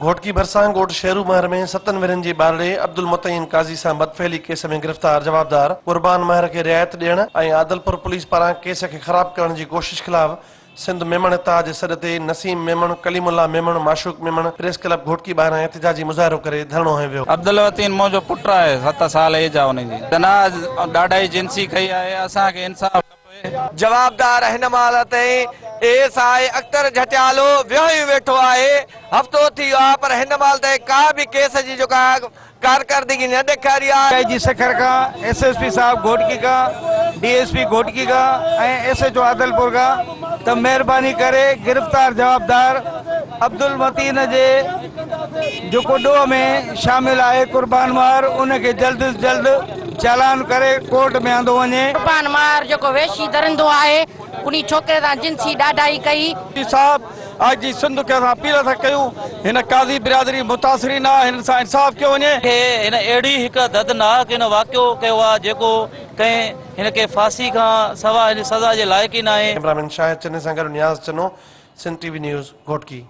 گهوٽڪي ڀرسان ڳوٺ شيرو مهر ۾ ستن ورهين جي ٻارڙي عبدالمتعين قاضي سان بدفعلي ڪيس ۾ گرفتار جوابدار قربان مهر کي رعايت ڏيڻ ۽ عادلپور پوليس پاران ڪيس کي خراب ڪرڻ جي ڪوشش خلاف سنڌ ميمڻ اتحاد جي سڏ تي نسيم ميمڻ، ڪليم الله ميمڻ، معشوق ميمڻ پريس ڪلب گهوٽڪي ٻاهران احتجاجي مظاهرو ڪري ڌرڻو هنيو ويو. عبدالمتين منهنجو پٽ آهي ست سال ايج آهي ان جي زنا ڏاڍائي جنسي ڪئي آهي اسان کي انصاف کپي. جوابدار هن مهل تائين اي ايس I Akhtar Jhatialo ويهيون ويٺو آهي، هفتو ٿي ويو آهي پر هن مهل تائين ڪا به ڪيس جي جيڪا ڪارڪردگي نه ڏيکاري آهي. ڊي I جي سکر کان، ايس ايس پي صاحب گهوٽڪي کان، ڊي ايس پي گهوٽڪي کان ۽ ايس ايڇ او عادلپور کان ته مهرباني ڪري گرفتار جوابدار عبدالمتين جي جيڪو ڏوهه ۾ شامل آهي قربان مهر ان کي جلد از جلد چالان ڪري ڪورٽ ۾ آندو وڃي. قربان مهر جيڪو وحشي درندو آهي انهي ڇوڪري سان جنسي ڏاڍائي ڪئي. صاحب آء جي سنڌ کي اسان اپيل ٿا ڪيون هن قاضي برادري متاثرين آ هنن سان انصاف ڪيو وڃي. کي هن اهڙي هڪ دردناڪ هن واقعو ڪيو آ جيڪو ڪنهن هن کي ڦاسي کان سوا هن سزا جي لائق ئي ناهي. ڪئميرا مين شاهد چني سان گڏ Niaz Channo, Sindh T V news, Ghotki.